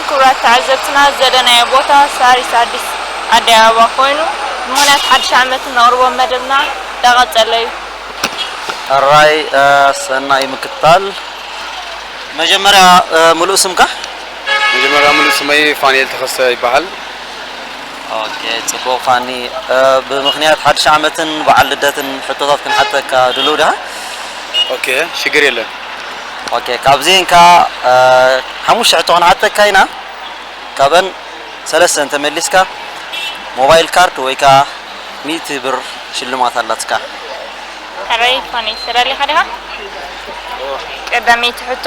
ክቡራት ተዓዘብትና፣ ዘለናዮ ቦታ ሳሪስ ኣዲስ ኣደይ ኣበባ ኮይኑ፣ ብምኽንያት ሓድሽ ዓመት እነቕርቦ መደብና እንዳቐጸለ እዩ። ሕራይ፣ እ፣ ሰናይ ምክትታል። መጀመርያ፣ እ፣ ምሉእ ስምካ? መጀመርያ ምሉእ ስመይ ፋኒኤል ተኸስተ ይበሃል። ኦኬ፣ ጽቡቕ ፋኒ። እ፣ ብምኽንያት ሓድሽ ዓመትን በዓል ልደትን ሕቶታት ክንሓተካ ድሉው ዲኻ? ኦኬ፣ ሽግር የለን። ኦኬ፣ ካብዚኤን ከኣ፣ እ፣ ሓሙሽተ ሕቶ ክንሓተካ ኢና። ካብአን ሰለስተ እንተመሊስካ ሞባይል ካርድ ወይ ከኣ ሚእቲ ብር ሽልማት ኣላትካ። ሕራይ ፋኒ፣ ተዳሊኻ ዲኻ? ቀዳመይቲ ሕቶ፣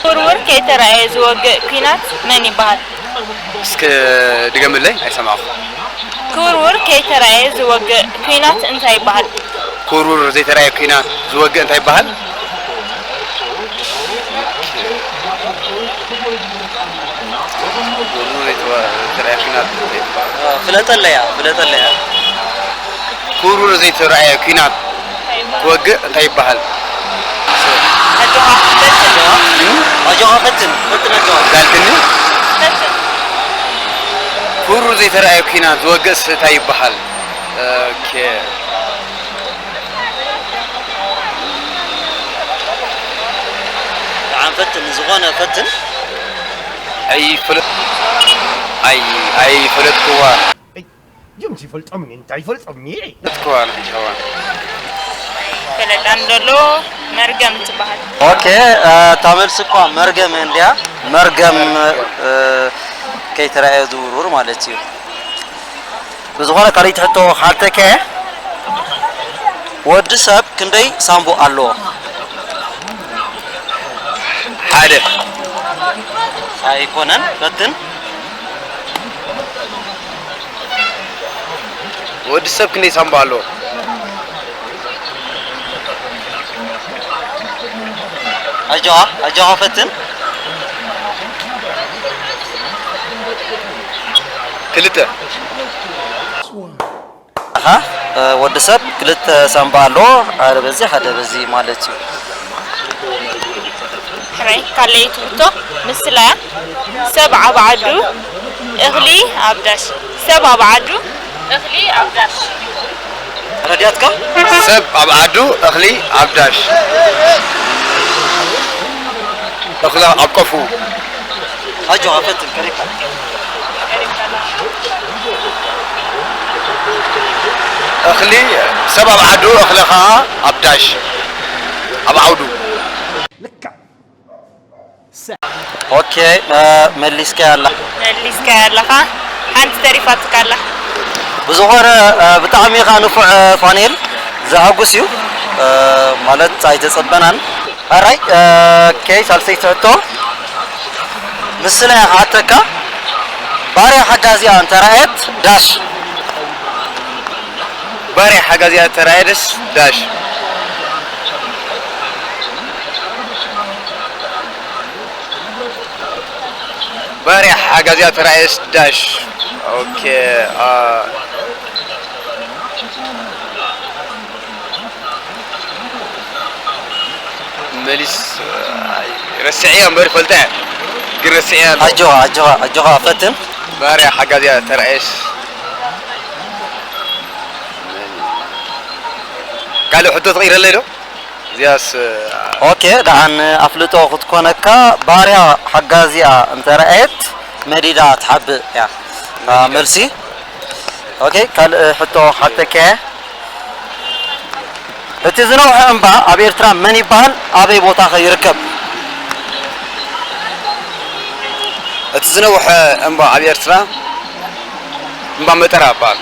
ክውርውር ከይተራእየ ዝወግእ ኲናት መን ይበሃል? እስከ ድገምለይ፣ ኣይሰማዕኹ። ክውርውር ከይተራእየ ዝወግእ ኲናት እንታይ ይበሃል? ክውርውር ዘይተራእየ ኲናት ዝወግእ እንታይ ይበሃል? ክውርውር ዘይተራእየ ኲናት እንታይ ይበሃል? እ፣ ፍለጠለያ፣ ፍለጠለያ። ክውርውር ዘይተራእየ ኲናት ክወግእ እንታይ ይበሃል? ኣጆኻ፣ ፈትን። ኣጆኻ፣ ፈትን፣ ፈትን ኣጆኻ። ዳልክኒ? ፈትን። ክውርውር ዘይተራእየ ኲናት ዝወግእስ እንታይ ይበሃል? ኦኬ። ደሓን ፈትን፣ ዝኾነ ፈትን። ኣይፈለ-፣ ኣይ-፣ ኣይፈለጥክዋ። እይ፣ ጅምስ ይፈልጦምኒ፣ እንታይ ይፈልጦምኒ? ፈለጥክዋ፣ ንሕጂ ኸዋ። ፈለጣ እንደሎ መርገም ትበሃል። ኦኬ፣ እ፣ እታ መልሲ እኳ መርገም እንድያ። መርገም፣ እ፣ ከይተራእየ ዝውርውር ማለት እዩ። ብዝኾነ ካልኣይቲ ሕቶ ክሓተካ እየ። ወዲ ሰብ ክንደይ ሳንቡእ ኣለዎ? ሓደ። ኣይኮነን፣ ፈትን። ወዲ ሰብ ክንደይ ሳንቡእ ኣለዎ? ኣጆኻ፣ ኣጆኻ ፈትን። ክልተ። ኣኻ፣ እ፣ ወዲ ሰብ ክልተ ሳንባ ኣለዎ፣ ሓደ በዚ ሓደ በዚ ማለት እዩ። ሕራይ፣ ካልኣይቲ ሕቶ ምስላ፣ ሰብ ኣብ ዓዱ እኽሊ ኣብ ዳሽ። ሰብ ኣብ ዓዱ እኽሊ ኣብ ዳሽ። ረድያትካ? ሰብ ኣብ ዓዱ እኽሊ ኣብ ዳሽ። እኽሊ ኣብ ቀፉ። ኣጆኻ፣ ፈትን፣ ቀሪብካ። እኽሊ፣ ሰብ ኣብ ዓዱ፣ እኽሊ ኸዓ ኣብ ዳሽ፣ ኣብ ዓውዱ። ኦኬ፣ እ፣ መሊስካያ ኣላ። መሊስካያ ኣለኻ። ሓንቲ ተሪፋትካ ኣላ። ብዝኾነ፣ እ፣ ብጣዕሚ ኢኻ ንፉዕ፣ እ፣ ፋኒኤል፣ ዘሐጉስ እዩ። እ፣ ማለት ኣይተጸበናን። ኣራይ፣ እ፣ ኦኬ፣ ሳልሰይቲ ሕቶ። ንስለ እያ ክሓተካ። ባርያ ሓጋዚኣ እንተረኣየት ዳሽ። ባርያ ሓጋዚኣ እንተረኣየትስ ዳሽ። ባርያ ሓጋዚኣ ተራእየስ ዳሽ። ኦኬ፣ አ፣ መሊስ፣ ኣይ፣ ረስዕያ እምበር ይፈልጣ እያ። ግን ረስዕያ ኣሎ። ኣጆኻ፣ ኣጆኻ፣ ኣጆኻ፣ ፈትን። ባርያ ሓጋዚኣ ተራእየስ። ካልእ ሕቶ ተቐይረለይ ዶ? እዚኣስ፣ ኦኬ፣ ደሓን ኣፍልጦ ክትኮነካ፣ ባርያ ሓጋዚኣ እንተረኣየት መዲዳ ትሓብእ እያ። እታ መልሲ። ኦኬ፣ ካልእ ሕቶ ሓተከ። እቲ ዝነውሐ እምባ ኣብ ኤርትራ መን ይበሃል? ኣበይ ቦታ ኸ ይርከብ? እቲ ዝነውሐ እምባ ኣብ ኤርትራ እምባ መጠራ ይበሃል።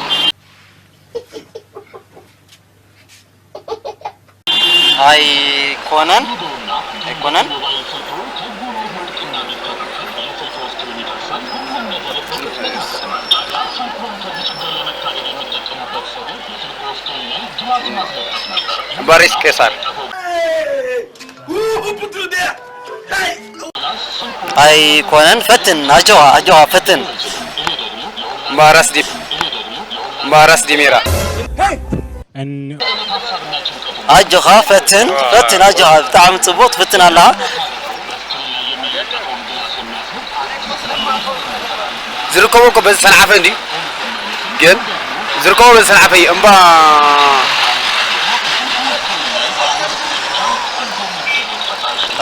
ኣይኮነን፣ ኣይኮነን። ባሪስ ቄሳር። ኣይኮነን፣ ፈትን፣ ኣጆኻ፣ ኣጆኻ፣ ፈትን። እምባ ራስ ዲ-፣ እምባ ራስ ዲሜራ። ኣጆኻ፣ ፈትን፣ ፈትን፣ ኣጆኻ፣ ብጣዕሚ ጽቡቕ ትፍትን ኣለኻ። ዝርከቦ እኮ በዚ ሰንዓፈ እንዲ ግን ዝርከቦ በዚ ሰንዓፈ እዩ። እምባ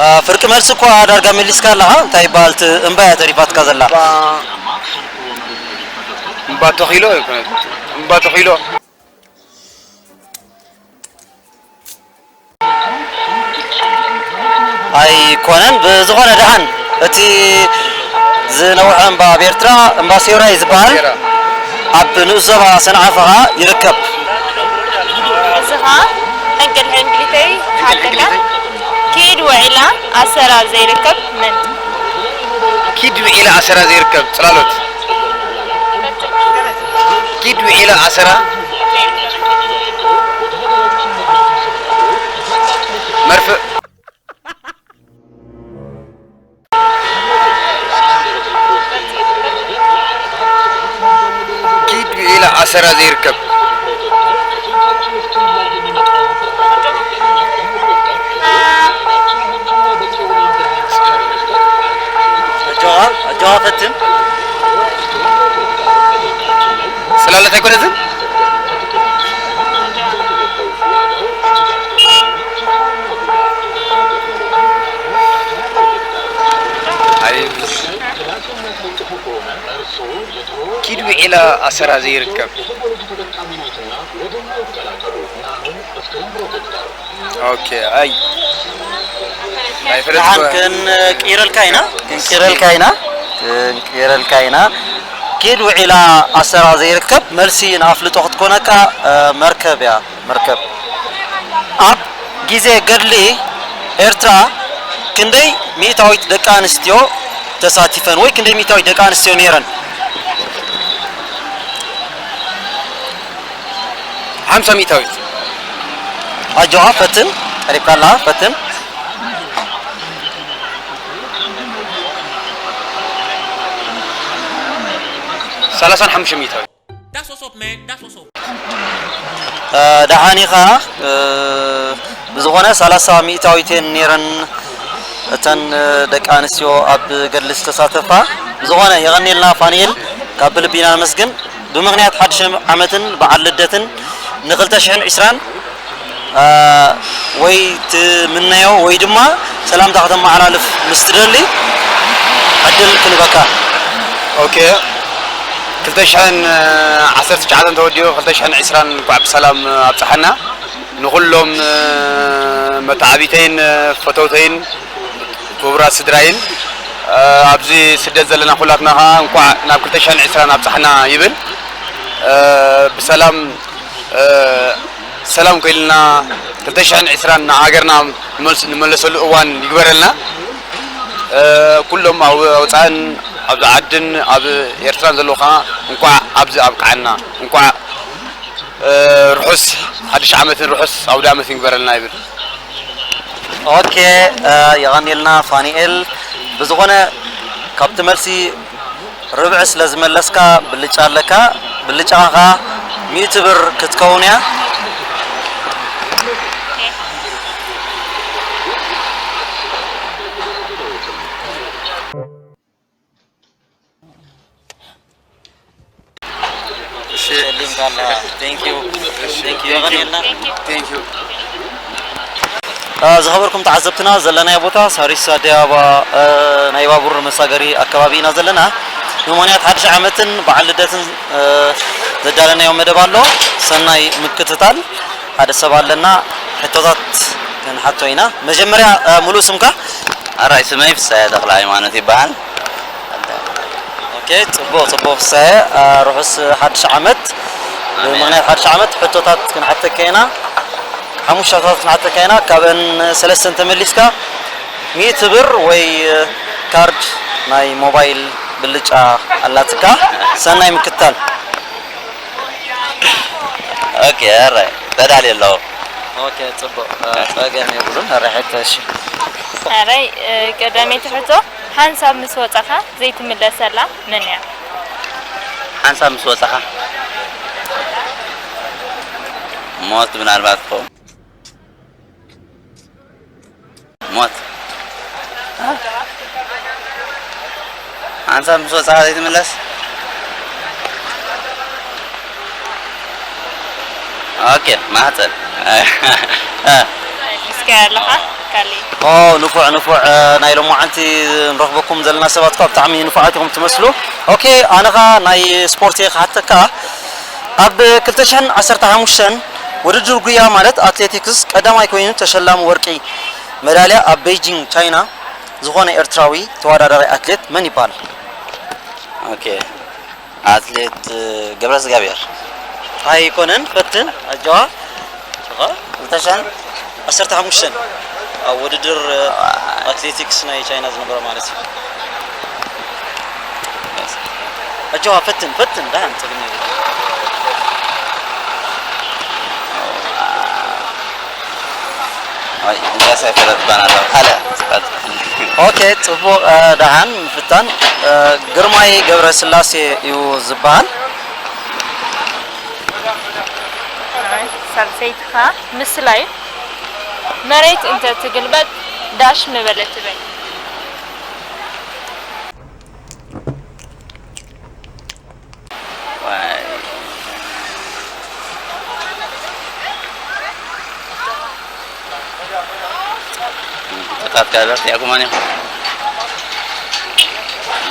አ፣ ፍርቂ መልሲ እኳ ዳርጋ መሊስካ ኣለኻ። እንታይ ይበሃል እቲ እምባ እያ ተሪፋትካ ዘላ? እምባ፣ እምባ ተኺሎ ኣይኮነት። እምባ ተኺሎ። ኣይኮነን። ብዝኾነ ደሓን እቲ ዝነውሐ እምባ ኣብ ኤርትራ እምባ ሴውራ እዩ ዝበሃል። ሴውራ። ኣብ ንኡስ ዞባ ሰንዓፈ ኸኣ ይርከብ። እዚ ኸኣ ሕንቅል ሕንቅሊተይ ክሓተካ። ኪድ ውዒላ ኣሰራ ዘይርከብ መን? ኪድ ውዒላ ኣሰራ ዘይርከብ ጽላሎት። ኪድ ውዒላ ኣሰራ መርፍእ። ኪድ ውዒላ ኣሰራ ዘይርከብ። ኣጆኻ፣ ኣጆኻ ፈትን። ጽላሎት ኣይኮነትን? ኣይ፣ ኪድ ውዒላ ኣሰራ ዘይርከብ። ኦኬ፣ ኣይ፣ ኣይፈለጥኩ። ደሓን ክንቅይረልካ ኢና፣ ክንቅይረልካ ኢና፣ ክንቅይረልካ ኢና። ኪድ ውዒላ ኣሰራ ዘይርከብ መልሲ ንኣፍልጦ ክትኮነካ፣ እ፣ መርከብ እያ፣ መርከብ። ኣብ ግዜ ገድሊ ኤርትራ ክንደይ ሚእታዊት ደቂ ኣንስትዮ ተሳቲፈን ወይ ክንደይ ሚእታዊት ደቂ ኣንስትዮ ነይረን? ሓምሳ ሚእታዊት። ኣጆኻ ፈትን፣ ቀሪብካ ኣለኻ፣ ፈትን። ሰላሳን ሓሙሽተ ሚእታዊት። That's what's up, man. That's what's up. እ፣ ደሓን ኢኻ። እ፣ ብዝኾነ ሰላሳ ሚእታዊት እየን ነይረን እተን፣ እ፣ ደቂ ኣንስትዮ ኣብ ገድሊ ዝተሳተፋ። ብዝኾነ የቐንየልና ፋኒኤል፣ ካብ ብልቢ ኢና ነመስግን። ብምኽንያት ሓድሽ ዓመትን በዓል ልደትን ንኽልተ ሽሕን ዕስራን አ፣ ወይ ትምነዮ ወይ ድማ ሰላምታ ከተመሓላልፍ ምስ ትደሊ ዕድል ክንበካ። ኦኬ፣ ክልተ ሽሕን ዓሰርተ ትሽዓተን ተወዲኡ ክልተ ሽሕን ዕስራን እንኳዕ ብሰላም ኣብፀሐና። ንኹሎም መተዓቢተይን ፈተውተይን ክቡራት ስድራይን፣ እ፣ ኣብዚ ስደት ዘለና ኩላትና ኸዓ እንኳዕ ናብ ክልተ ሽሕን ዕስራን ኣብጻሕና ይብል። እ፣ ብሰላም፣ እ፣ ሰላም ኮይልና ክልተ ሽሕን ዕስራን ንሃገርና ንመልስ-፣ ንመለሰሉ እዋን ይግበረልና። እ፣ ኩሎም ኣብ ወጻእን ኣብ ዓድን ኣብ ኤርትራን ዘለዉ ኸዓ እንኳዕ ኣብዚ ኣብቅዓና። እንኳዕ እ፣ ርሑስ ሓድሽ ዓመትን ርሑስ ኣውደ ዓመትን ይግበረልና ይብል። ኦኬ፣ እ፣ የቐንየልና ፋኒኤል። ብዝኾነ ካብቲ መልሲ ርብዒ ስለ ዝመለስካ ብልጫ ኣለካ። ብልጫኻ ኸዓ ሚእቲ ብር ክትከውን እያ። እሺ። ሸሊምካ ኣለኻ። Thank you። እሺ፣ thank you። የቐንየልና። Thank you። አ፣ ዝኸበርኩም ተዓዘብትና፣ ዘለናዮ ቦታ ሳሪስ ኣደይ ኣበባ፣ አ፣ ናይ ባቡር መሳገሪ ኣከባቢ ኢና ዘለና። ንምኽንያት ሓድሽ ዓመትን በዓል ልደትን፣ አ፣ ዘዳለናዮ መደብ ኣሎ። ሰናይ ምክትታል። ሓደ ሰብ ኣለና፣ ሕቶታት ክንሓቶ ኢና። መጀመርያ፣ አ፣ ሙሉእ ስምካ? ኣራይ፣ ስመይ ፍሳየ ተኽለ ሃይማኖት ይበሃል። ኦኬ፣ ጽቡቕ፣ ጽቡቕ ፍሳየ፣ አ፣ ርሑስ ሓድሽ ዓመት። ኣሜን። ብምኽንያት ሓድሽ ዓመት ሕቶታት ክንሓተካ ኢና። ሓሙሽተ ሕቶታት ክንሓተካ ኢና። ካብአን ሰለስተን ተመሊስካ፣ ሚእቲ ብር ወይ ካርድ ናይ ሞባይል ብልጫ ኣላትካ። ሰናይ ምክትታል። ኦኬ፣ ኣራይ፣ ተዳልየ ኣለኹ። ኦኬ፣ ጽቡቕ። ጸገም የብሉን። ኣራይ፣ ሕቶ፣ እሺ። ኣራይ፣ እ፣ ቀዳመይቲ ሕቶ፣ ሓንሳብ ምስ ወጻኻ ዘይትምለሰላ መን እያ? ሓንሳብ ምስ ወጻኻ? ሞት ምናልባት ትኸውን። ሞት። ሓንሳብ ምስ ወጻኻ ዘይትምለስ? ኦኬ፣ ማህፀን። እስከ ኣለኻ? ካሊ። ኦ፣ ንፉዕ፣ ንፉዕ፣ እ፣ ናይ ሎማዓንቲ ንረኽበኩም ዘለና ሰባት እኳ ብጣዕሚ ንፉዓት ኢኹም ትመስሉ። ኦኬ፣ ኣነ ኸኣ ናይ ስፖርት እየ ክሓተካ። ኣብ ክልተ ሽሕን ዓሰርተ ሓሙሽተን ውድድር ጉያ ማለት ኣትሌቲክስ ቀዳማይ ኮይኑ ተሸላሚ ወርቂ መዳልያ ኣብ ቤይጂንግ ቻይና ዝኾነ ኤርትራዊ ተወዳዳሪ ኣትሌት መን ይበሃል? ኦኬ፣ ኣትሌት ገብረዝጋብሔር። ኣይኮነን፣ ፈትን፣ ኣጆኻ። ሽኾር? ክልተ ሽሕን? ዓሰርተ ሓሙሽተን ኣብ ውድድር ኣትሌቲክስ ናይ ቻይና ዝነበረ ማለት እዩ። ኣጆኻ፣ ፈትን፣ ፈትን፣ ደሓን፣ ጸገም የብሉን። ኣይ፣ እንጃ ሳይፈለጥ ባና ኣሎ። ካልእ፣ ጽፈት። ኦኬ፣ ጽቡቕ፣ እ፣ ደሓን ምፍታን። እ፣ ግርማይ ገብረስላሴ እዩ ዝበሃል። ኣይ፣ ሳልሰይትኻ ምስላ እዩ። መሬት እንተ ትግልበጥ ዳሽ ምበለት ትበል። ዋይ። ጥቃት ጋር ያቁማን ይሆን?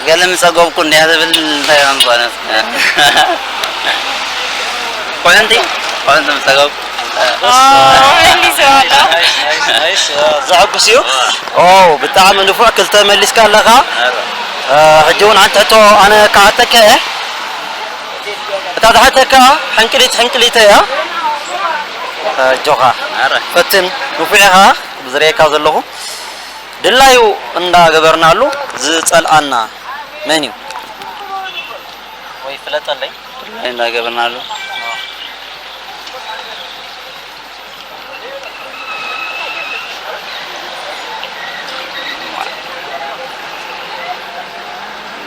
ገለ ምጸገብኩ እንዲያ ትብል እንታይ ይሆን ጓነት? ቆለንቲ? ቆለንቲ ምጸገብኩ? ኦ፣ መሊሰዋለሁ። ናይስ፣ ናይስ፣ ናይስ። እ፣ ዘሐጉስ እዩ። ኦ፣ ብጣዕሚ ንፉዕ፣ ክልተ መሊስካ ኣለኻ። እ፣ ሕጂ እውን ሓንቲ ሕቶ ኣነ ክሓተካ እየ። እታ ዝሓተካ ሕንቅሊት ሕንቅሊት እያ። ኣጆኻ። ኣረ። ፈትን፣ ንፉዕ ኢኻ፣ ዝርእየካ ዘለኹ። ድላዩ እንዳገበርናሉ ዝጸልኣና መን እዩ? ወይ ፍለጠለይ። ድላዩ እንዳገበርናሉ።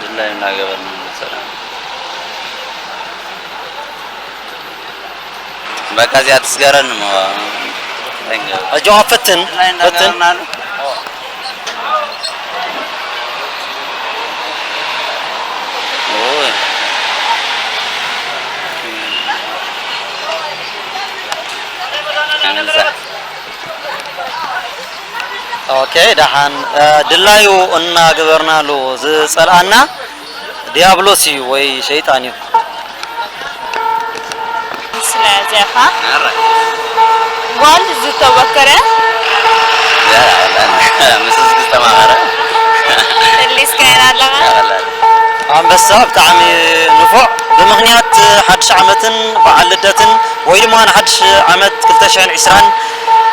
ድላዩ እናገበርና ንሰራ። በቃ እዚኣ ትስገረኒ እሞ። ኣጆኻ ፈትን፣ ድላዩ ፈትን። እናገበርናሉ። ኦይ። ኣንዛ። ኦኬ፣ ደሓን፣ እ፣ ድላዩ እናገበርናሉ ዝጸልኣና ዲያብሎስ እዩ ወይ ሸይጣን እዩ። ስለዚኻ ኣረ። ጓል ዝተወከረ ያ፣ ምስስ ዝተማኸረ። እሊስ ከይና ኣለኻ? ኣንበሳ ብጣዕሚ ንፉዕ። ብምኽንያት ሓድሽ ዓመትን በዓል ልደትን ወይ ድማ ንሓድሽ ዓመት ክልተ ሽሕን ዕስራን፣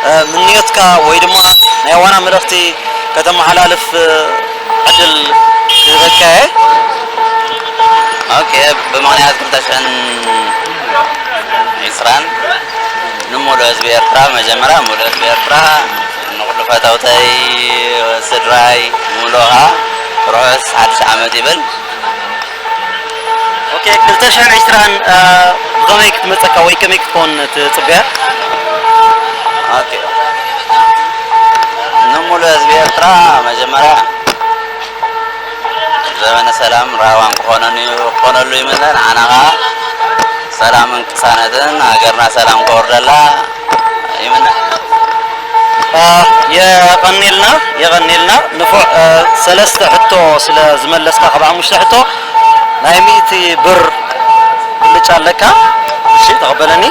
እ፣ ምንዮትካ ወይ ድማ ናይ ዋና መልእኽቲ ከተመሓላልፍ፣ እ፣ ዕድል ክህበካ እየ። ኦኬ፣ ብምኽንያት ክልተ ሽሕን ዕስራን ንምሉእ ህዝቢ ኤርትራ፣ መጀመርያ ምሉእ ህዝቢ ኤርትራ፣ ንኹሉ ፈተውተይ፣ ስድራይ፣ ንምሉእ ኸኣ ርሑስ ሓድሽ ዓመት ይብል። ኦኬ፣ ክልተ ሽሕን ዕስራን፣ እ፣ ብኸመይ ክትመጸካ ወይ ከመይ ክትከውን ትጽበያ? ኦኬ። ንምሉእ ህዝቢ ኤርትራ መጀመርያ ዘመነ ሰላም ራህዋን ክኾነኑ፣ ክኾነሉ ይምነ። ንዓና ኸኣ ሰላምን ቅሳነትን ሃገርና ሰላም ከወርደላ ይምነ። አ፣ የቐንየልና፣ የቐንየልና። ንፉዕ፣ እ፣ ሰለስተ ሕቶ ስለ ዝመለስካ ካብ ሓሙሽተ ሕቶ ናይ ሚእቲ ብር ብልጫ ኣለካ። እሺ፣ ተቐበለኒ።